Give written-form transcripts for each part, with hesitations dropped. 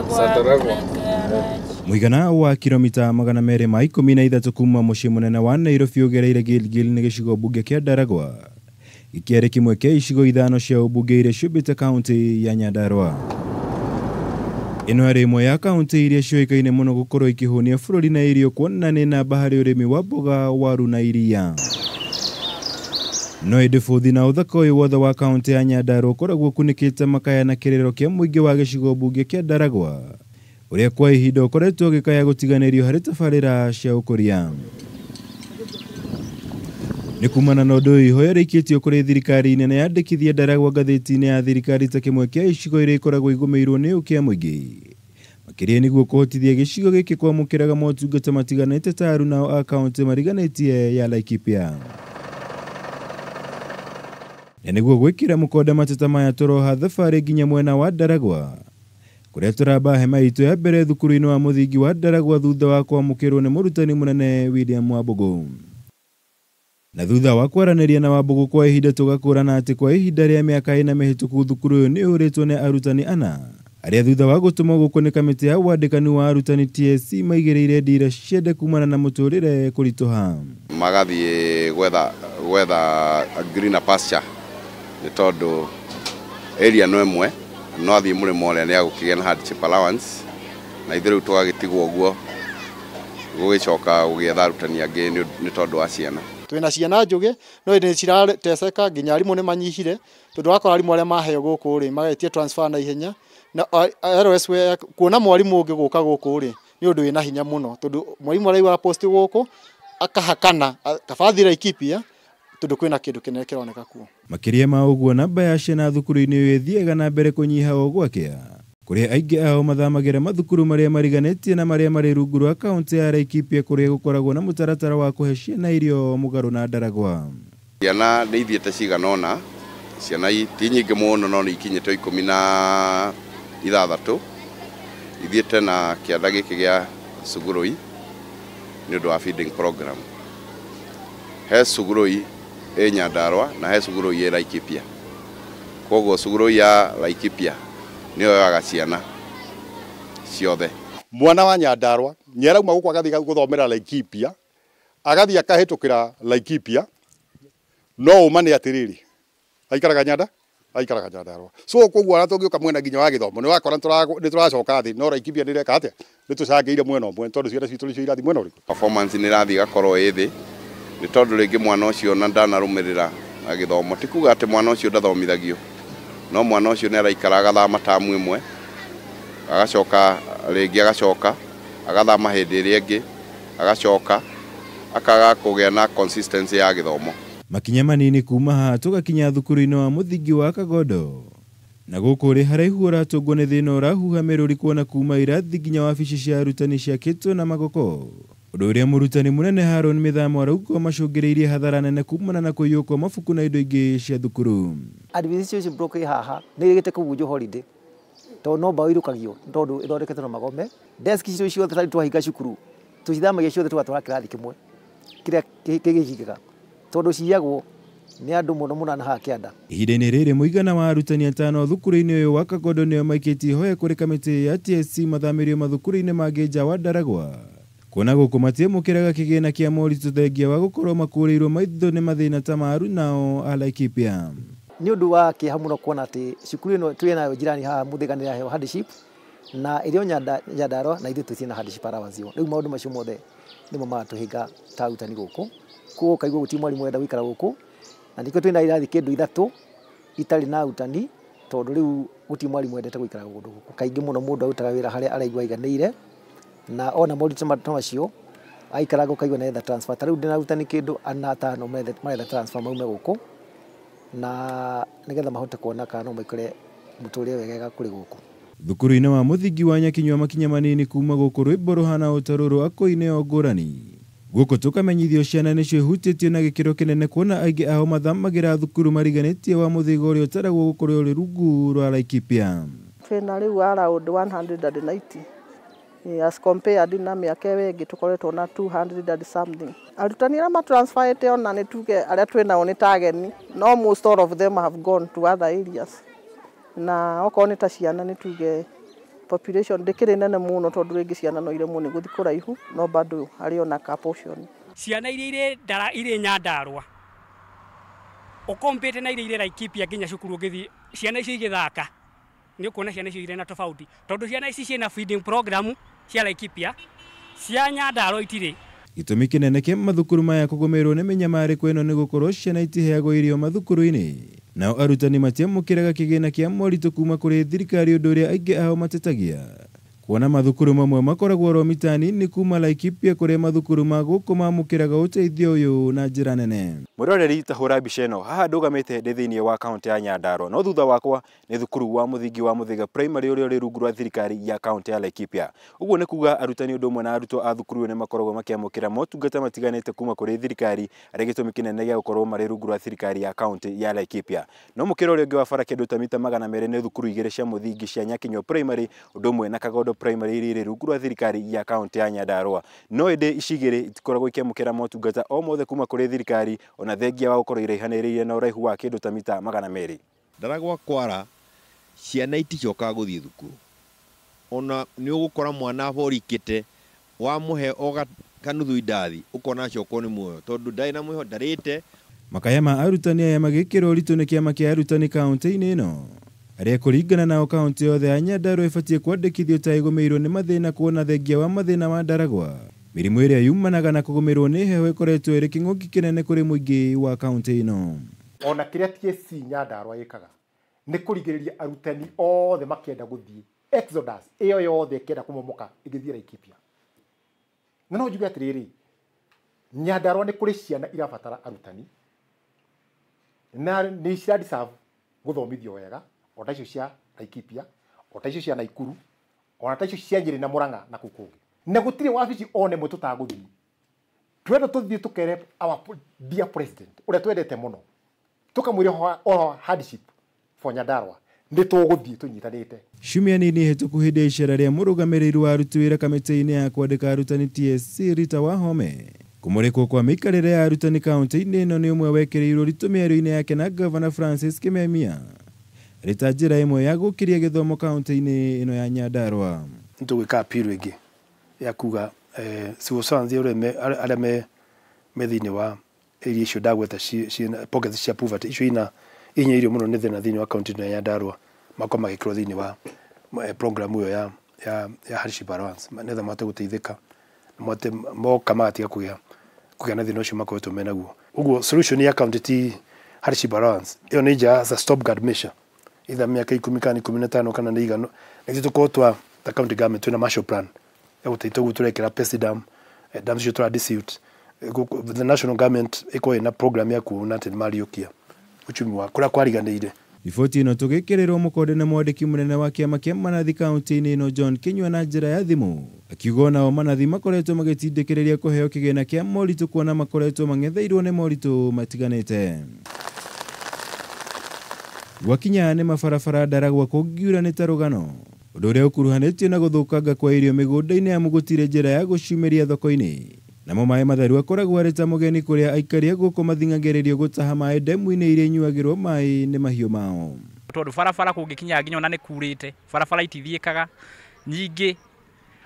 Ndaragwa. Mũigana wa kilomita 213 kuma mũciĩ mũnene wa Nairobi ũgereire Gilgil nĩ gĩcigo mbunge kĩa Ndaragwa, gĩkĩarĩ kĩmwe kĩa icigo 5 cia ũmbunge iria ciũmbĩte kaunti ya Nyandarua. Ĩno yarĩ ĩmwe ya kaunti iria ciũĩkaine mũno gũkorwo ikĩhũnia bũrũri na irio, kuona nĩ namba harĩ ũrĩmi wa mboga, waru na iria. No ĩndĩ bũthi na ũthaka ũyũ wothe wa kaunti ya Nyandarua ũkoragwo ũkunĩkĩte makaya na kĩrĩro kĩa mũingĩ wa gĩcigo mbunge kĩa Ndaragwa, ũrĩa kwa ihinda ũkoretwo ũgĩkaya gũtiganĩrio harĩ tabarĩra cia ũkũria. Nĩ kumana na ũndũ ũyũ ihoya rĩikĩtio kũrĩ thirikari nene yandĩkithie Ndaragwa ngathĩti-inĩ ya thirikari ta kĩmwe kĩa icigo iria ikoragwo igũmĩirwo nĩ ũkĩa mũingĩ, makĩria nĩguo kũhotithia gĩcigo gĩkĩ kwamũkĩraga motungata matiganĩte ta arunao a kaunti mariganĩtie ya Laikipia. Na nĩguo gwĩkĩra mũkonde mateta maya tũroha thabarĩ nginya mwena wa Ndaragwa, kũrĩa tũramba hema itũ ya mbere thukuru-inĩ wa mũthingi wa Ndaragwa thutha wa kwamũkĩrwo nĩ mũrutani mũnene William Wambugu. Na thutha wa kwaranĩria na Wambugu kwa ihinda tũgakũrana atĩ kwa ihinda rĩa mĩaka 4 mĩhĩtũku thukuru ũyũ nĩ ũhũrĩtwo nĩ arutani 4 arĩa thutha wa gũtũmwo gũkũ nĩ kamĩtĩ ya wandĩkani wa arutani TSC maigĩrĩire ndira ciende kumana na mũtũrĩre kũritũha. Magathiĩ gwetha greener pasture nĩ tondũ area no ĩmwe, no athiĩ mũrĩmo ũrĩa nĩ agũkĩgĩa na hardship allowance, na ithuĩ rĩu tũgagĩtigwo ũguo gũgĩcoka gũgĩetha arutani angĩ nĩ tondũ wa ciana. Twĩna ciana njũgĩ no nĩ cirateseka, nginya arimũ nĩ manyihire tondũ wakora arimũ arĩa maheo gũkũ rĩ magetie transfer na ihenya, na LS kuona mwarimũ ũngĩ gũka gũkũ rĩ nĩ ũndũ wĩna hinya mũno, tondũ mwarimũ araigua post gũkũ akahakana kabathi Laikipia tondũ kwĩna kĩndũ kĩnene kĩroneka kuo. Makĩria ma ũguo namba ya ciana thukuru-inĩ ũyũ ĩthiaga na mbere kũnyiha o gwakĩa, kũrĩa aingĩ ao mathamagĩra mathukuru marĩa mariganĩtie na marĩa marĩ rungu rwa kaunti ya Laikipia, kũrĩa gũkoragwo na mũtaratara wa kũhe ciana irio mũgarũ na Ndaragwa. Ciana nĩ ithiĩte cigana ũna, ciana ti nyingĩ mũno no nĩ ikinyĩte 16 ithiĩte na kĩanda gĩkĩ gĩa Sugurui nĩ ũndũ wa feeding program. He Sugurui ĩ Nyandarua na he Sugurui ĩ Laikipia. Koguo Sugurui ya Laikipia nĩyo yoyaga ciana ciothe. Mwana wa Nyandarua nĩ arauma gũkũ agathiĩ gũthomera Laikipia, agathiĩ akahĩtũkĩra Laikipia, no ũma nĩ atĩrĩrĩ, aikaraga Nyanda, aikaraga Nyandarua. So koguo ona tũngĩũka mwena nginya wa gĩthomo nĩ wakora nĩ tũracoka thĩ, no Laikipia nĩ ĩreka atĩa? Nĩ tũcangĩire mwena ũmwe tondũ ciana citũ nĩcio irathiĩ mwena ũrĩkũ. Performance nĩ ĩrathiĩ ĩgakorwo ĩ thĩ nĩ tondũ rĩngĩ mwana ũcio na ndanarũmĩrĩra gĩthomo. Ti kuga atĩ mwana ũcio ndathomithagio, no mwana ũcio nĩ araikara agathama tamu ĩmwe, agacoka rĩngĩ agacoka agathama hĩndĩ ĩrĩa ĩngĩ agacoka, akaga kũgĩa na consistency ya gĩthomo. Makinya manini kuma haha tũgakinya thukuru-inĩ wa mũthingi wa Kagondo, na gũkũ ũrĩ haraihu ũratũngwo nĩ thĩna ũrahuha mĩrũri kuona kuma irathi nginya wabici cia arutani ciakĩtwo na magoko, ũndũ ũrĩa mũrutani mũnene Haron Mĩthamo arauga macũngĩrĩirie hathara nene kumana na kũiywo kwa mabuku na indo ingĩ cia thukuru. Administration block ĩ haha nĩ ĩrĩgĩte kũbunjwo holiday tondũ no mbaũ irũkagio tondũ ĩthondeketwo na magome. Desk icio ciothe tarĩ twahinga cukuru tũcithamagia ciothe tũgatwara kĩrathi kĩmwe kĩrĩa kĩgĩhingĩka tondũ ciyagwo nĩ andũ mũno mũno na haha kĩanda. Ihinda-inĩ rĩrĩ mũigana wa arutani 5 thukuru-inĩ ũyũ wa Kagondo nĩo maikĩtie ihoya kũrĩ kamĩtĩ ya TSC mathamĩrio mathukuru-inĩ mangĩ nja wa Ndaragwa, kuona gũkũ matiamũkĩraga kĩgĩna kĩa moritũ thengia wa gũkorwo makũrĩirwo maitho nĩ mathĩna ta ma arunao a Laikipia. Nĩ ũndũ wa kĩeha mũno kuona atĩ cukuru ĩno twĩ nayo jirani haha Mũthĩga nĩ ĩraheo hardship na ĩrĩ o Nyandarua na ithuĩ tũtirĩ na hardship allowance ĩyo. Rĩu maũndũ macio mothe nĩmo maratũhĩnga ta arutani gũkũ, koguo ũkaigua gũtirĩ mwarimũ ũrenda gũikara gũkũ, na nĩkĩo twĩna irathi kĩndũ 3 itarĩ na arutani tondũ rĩu gũtirĩ mwarimũ wendete gũikara kũndũ gũkũ. Kaingĩ mũno mũndũ arutaga wĩra harĩa araigua aiganĩire, na ona moritũ ta macio aikaraga ũkaigua nĩaretha transfer. Ta rĩu ndĩna arutani kĩndũ 4 5 maretha transfer maume gũkũ, na nĩgetha mahote kuona kana no maikare mũtũrĩre wegega kũrĩ gũkũ. Thukuru-inĩ wa mũthingi wa Nyakinyua makinya manini kuma gũkũ rwĩmbo rũhana o ta rũrũ akũinĩ o ngũrani. Gũkũ tũkamenyithio ciana nĩcio ihutĩtio na gĩkĩro kĩnene kuona aingĩ ao mathamagĩra thukuru mariganĩtie wa Mũthĩga ũrĩa ũtaragwo gũkorwo ũrĩ rungu rwa Laikipia. Twĩna rĩu around 190 as compared na mĩaka ĩyo ĩngĩ tũkoretwo na 200 and something. Arutani arĩa matransferĩte ona nĩ tuge arĩa twĩnao nĩ ta ageni, no most all of them have gone to other areas. Na okorwo nĩ ta ciana nĩ tuge Population ndĩkĩrĩ nene mũno tondũ rĩngĩ ciana no iremwo nĩ gũthiĩ kũraihu, no bado harĩ ona ka portion. Ciana iria irĩ irĩ Nyandarua ũkompete na iria irĩ Laikipia nginya cukuru ũngĩthiĩ ciana icio igĩthaka nĩ ũkuona ciana icio irĩ na tofauti, tondũ ciana ici ciĩna feeding program cia Laikipia, cia Nyandarua itirĩ. Gĩtũmi kĩnene kĩa mathukuru maya kũgũmĩrwo nĩ mĩnyamarĩko ĩno nĩ gũkorwo ciana itiheagwo irio mathukuru-inĩ, nao arutani matiamũkĩraga kĩgĩna kĩa moritũ kuma kũrĩ thirikari, ũndũ ũrĩa aingĩ ao matetagia. Kuona mathukuru mamwe makoragwo oro mita nini kuma Laikipia kũrĩa mathukuru ma gũkũ mamũkĩraga ũteithio ũyũ na njĩra nene. Mwĩroreri ta hũra mbica ĩno, haha ndũgamĩte ndĩ thĩinĩ wa kaũntĩ ya Nyandarua, no thutha wakwa nĩ thukuru wa mũthingi wa Mũthĩga Primary ũrĩa ũrĩ rungu rwa thirikari ya kaũntĩ ya Laikipia. Ũguo nĩ kuga arutani ũndũ ũmwe na arutwo a thukuru ũyũ nĩ makoragwo makĩamũkĩra motungata matiganĩte kuma kũrĩ thirikari, arĩ gĩtũmi kĩnene gĩa gũkorwo marĩ rungu rwa thirikari ya kaũntĩ ya Laikipia. No mũkĩra ũrĩa ũngĩ wa bara kĩndũ ta mita 200 nĩ thukuru igĩrĩ cia mũthingi cia Nyakinyua Primary ũndũ ũmwe na Kagondo Primary iria irĩ rungu rwa thirikari ya kaũntĩ ya Nyandarua. No ĩndĩ ici igĩrĩ itikoragwo ikĩamũkĩra motungata o mothe kuma kũrĩ thirikari, ona thengia wa gũkorwo iraihanĩrĩirie na ũraihu wa kĩndũ ta mita 200. Ndaragwa kwara ciana iticokaga gũthiĩ thukuru, ona nĩ ũgũkora mwana aborikĩte wamũhe o kanuthu indathi ũkona acokwo nĩ muoyo tondũ ndarĩ na mwĩho ndarĩte. Makaya ma arutani aya magĩkĩrwo ũritũ nĩ kĩama kĩa arutani kaũntĩ-inĩ ĩno, arĩa kũringana nao kaũntĩ yothe ya Nyandarua ĩbatiĩ kwandĩkithio ta ĩgũmĩirwo nĩ mathĩna, kuona thengia wa mathĩna wa Ndaragwa mĩrimũ ĩrĩa yumanaga na kũgũmĩrwo nĩ heho ĩkoretwo ĩrĩ kĩng'ũki kĩnene kũrĩ mũingĩ wa kaũntĩ ĩno. Ona kĩrĩa TSC Nyandarua ĩkaga nĩ kũrigĩrĩria arutani othe makĩenda gũthiĩ exodus ĩyo yothe ĩkĩenda kũmomoka ĩgĩthiĩ Laikipia. Na no njuge atĩrĩrĩ, Nyandarua nĩ kũrĩ ciana irabatara arutani na nĩ cira deserve gũthomithio wega, o ta icio cia Laikipia, o ta icio cia Naikuru, ona ta icio cia Nyĩrĩ na Murang'a na kũu kũngĩ. Na gũtirĩ wabici one ĩmwe tũtagũthiĩ. Twenda tũthiĩ tũkere our dear president ũrĩa twendete mũno, tũkamwĩra o hardship for Nyandarua, nĩ tũgũthiĩ tũnyitanĩte. Ciumia nini hĩtũku hĩndĩ ya icera rĩa mũrũgamĩrĩri wa aruti wĩra kamĩtĩ-inĩ ya kwandĩka arutani TSC Rita Wahome, kũmũrĩkwo kwa mĩikarĩre ya arutani kaũntĩ-inĩ ĩno nĩ ũmwe wekĩrĩirwo ũritũ mĩario-inĩ yake na Gavana Francis Kimemia, rĩ ta njĩra ĩmwe ya gũkĩria gĩthomo kaũntĩ-inĩ ĩno ya Nyandarua. Nĩ tũgwĩka appeal ĩngĩ ya kuga civil servants arĩa me thĩinĩ wa area icio ndagweta pockets cia poverty icio ina inyeirio mũno nĩ thĩna thĩinĩ wa kaũntĩ ĩno ya Nyandarua, makorwo magĩkĩrwo thĩinĩ wa program ĩyo ya hardship allowance nĩgetha mahote gũteithĩka, mahote moka magatiga kũgĩa na thĩna ũcio makoretwo menaguo. Ũguo solution ya county ti hardship allowance, ĩyo nĩ nja as a stopgap measure, either mĩaka 10 kana 15 kana nĩ igana, nĩguo tũkorwo twa ta county government twĩna Marshall Plan ya gũteithia ũguo tũrekĩra pest dam, dam icio tũra disilt, the national government ĩkorwo ĩna program ya kuona atĩ nĩmariũkia uchumi wa kũrĩa kwariganĩire. Riboti ĩno tũgĩkĩrĩrwo mũkonde na mwandĩki mũnene wa kĩama kĩa manathi kaũntĩ-inĩ ĩno John Kinyua na njĩra ya thimũ, akiuga onao manathi makoretwo magĩtindĩkĩrĩria kũheo kĩgĩna kĩa moritũ, kuona makoretwo mang'etheirwo nĩ moritũ matiganĩte. Gwakinya nĩ mabarabara Ndaragwa kũngiura nĩ ta rũgano, ũndũ ũrĩa ũkuruhanĩtio na gũthũkanga kwa irio mĩgũnda-inĩ amu gũtirĩ njĩra ya gũciumĩria thoko-inĩ. Namo maĩ matheru akoragwo arĩ ta mũgeni kũrĩa aikari a gũkũ mathing'agĩrĩrio gũtaha maĩ ndemu-inĩ iria inyuagĩrwo maĩ nĩ mahiũ mao. Tondũ barabara kũngĩkinya nginya ona nĩ kurĩte, barabara itithiĩkaga nyingĩ,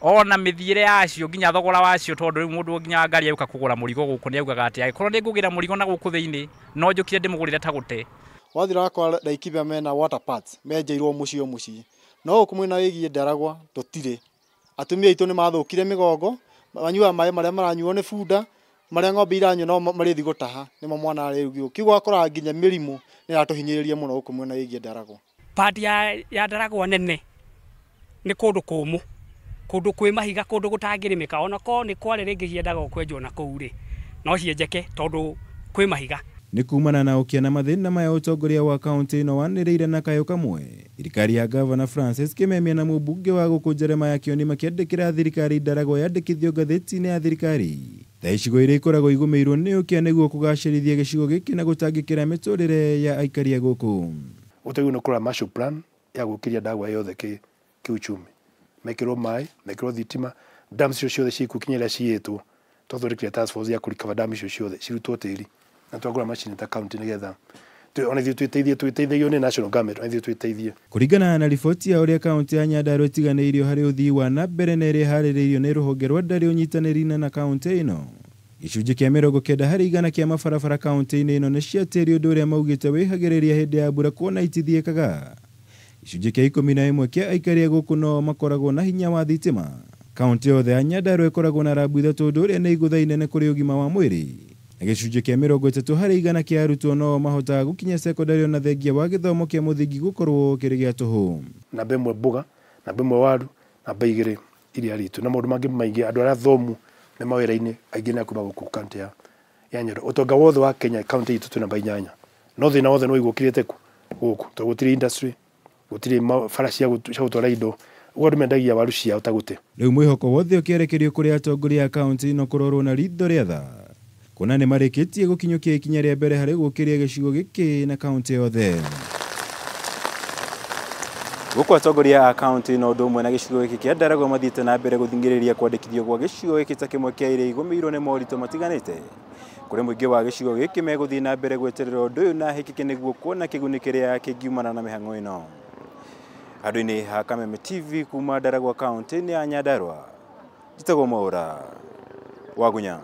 ona mĩthiĩre yacio nginya thogora wacio, tondũ rĩu mũndũ nginya ngari agĩũka kũgũra mũrigo gũkũ nĩ augaga atĩ angĩkorwo nĩ ngũgĩra mũrigo na gũkũ thĩinĩ no njũkire ndĩmũgũrĩre ta gũte. Wathira wakwa Laikipia mena water pads menjeirwo mũciĩ o mũciĩ, no gũkũ mwena wĩgiĩ Ndaragwa tũtirĩ. Atumia aitũ nĩ mathũkire mĩgongo, manyuaga maĩ marĩa maranyuo nĩ bunda, marĩa ng'ombe iranyua no marĩthi gũtaha nĩmo mwana arĩrugio. Kiugo wakoraga nginya mĩrimũ nĩ ĩratũhinyĩrĩria mũno gũkũ mwena wĩgiĩ Ndaragwa. Part ya Ndaragwa nene nĩ kũndũ kũmũ, kũndũ kwĩ mahiga, kũndũ gũtangĩrĩmĩka, ona korwo nĩ kware rĩngĩ ciendaga kwenjwo na kũu rĩ, no cienjeke tondũ kwĩ mahiga. Nĩ kumana na ũkĩa na mathĩna maya ũtongoria wa kaũntĩ ĩno wanĩrĩire na kayũ kamwe, thirikari ya Gavana Francis Kimemia na mũmbunge wa gũkũ Jeremiah Kioni makĩandĩkĩra thirikari Ndaragwa yandĩkithio ngathĩti-inĩ ya thirikari ta icigo iria ikoragwo igũmĩirwo nĩ ũkĩa nĩguo kũgacĩrithia gĩcigo gĩkĩ na gũtangĩkĩra mĩtũrĩre ya aikari a gũkũ. Ũtegũ nĩ kũrora Marshall Plan ya gũkĩria Ndaragwa yothe kĩuchumi, mekĩrwo maĩ, mekĩrwo thitima, dam icio ciothe cikukinyĩra ciĩtwo, twathondekire task force ya kũrikaba dam icio ciothe cirutwo tĩri, na twagũra macini ta county nĩgetha Ona ithuĩ twĩteithie, twĩteithagio nĩ national government, ona ithuĩ twĩteithie. Kũringana na riboti ya ũrĩa kaunti ya Nyandarua ĩtiganĩirio harĩ ũthii wa na mbere na ĩrĩa ĩharĩrĩirio nĩ rũhonge rwa ndari ũnyitanĩri-inĩ na kaunti ĩno, gĩcunjĩ kĩa 90% kĩa mabarabara kaunti-inĩ ĩno nĩ cia tĩri, ũndũ ũrĩa maugĩte wĩhagĩrĩria hĩndĩ ya mbura kuona itithiĩkaga. Gĩcunjĩ kĩa 11 kĩa aikari a gũkũ no makoragwo na hinya wa thitima. Kaunti yothe ya Nyandarua ĩkoragwo na rambu 3, ũndũ ũrĩa nĩ igũtha inene kũrĩ ũgima wa mwĩrĩ. Na gĩcunjĩ kĩa 30% kĩa arutwo no mahotaga gũkinya cekondarĩ ona thengia wa gĩthomo kĩa mũthingi gũkorwo kĩrĩ gĩa tũhũ. Namba 1 mboga, namba 1 waru, namba 2 iria ritũ na maũndũ mangĩ maingĩ. Andũ arĩa athomu me mawĩra-inĩ aingĩ nĩ a kuma gũkũ kaunti ya Nyandarua. Ũtonga wothe wa Kenya kaunti itũ twĩ namba 8, no thĩna wothe nĩ waigwo ũkirĩte kũ gũkũ, tondũ gũtirĩ industry, gũtirĩ bara cia gũtwara indo, ũguo andũ mendagia waru ciao ta gũte. Rĩu mwĩhoko wothe ũkĩerekerio kũrĩ atongoria a kaunti ĩno kũrorwo na ritho rĩa tha, kuona nĩ marĩkĩtie gũkinyũkia ikinya rĩa mbere harĩ gũkĩria gĩcigo gĩkĩ na kaunti yothe. Gũkũ atongoria a kaunti ĩno ũndũ ũmwe na gĩcigo gĩkĩ kĩa Ndaragwa mathiĩte na mbere gũthing'ĩrĩria kwandĩkithio gwa gĩcigo gĩkĩ ta kĩmwe kĩa iria igũmĩirwo nĩ moritũ matiganĩte. Kũrĩ mũingĩ wa gĩcigo gĩkĩ megũthiĩ na mbere gweterera ũndũ ũyũ na hĩkĩke nĩguo kuona kĩguni kĩrĩa kĩngiumana na mĩhang'o ĩno. Handũ-inĩ ha Kameme TV kuma Ndaragwa kaunti-inĩ ya Nyandarua, njĩtagwo Mwaũra Wagunya.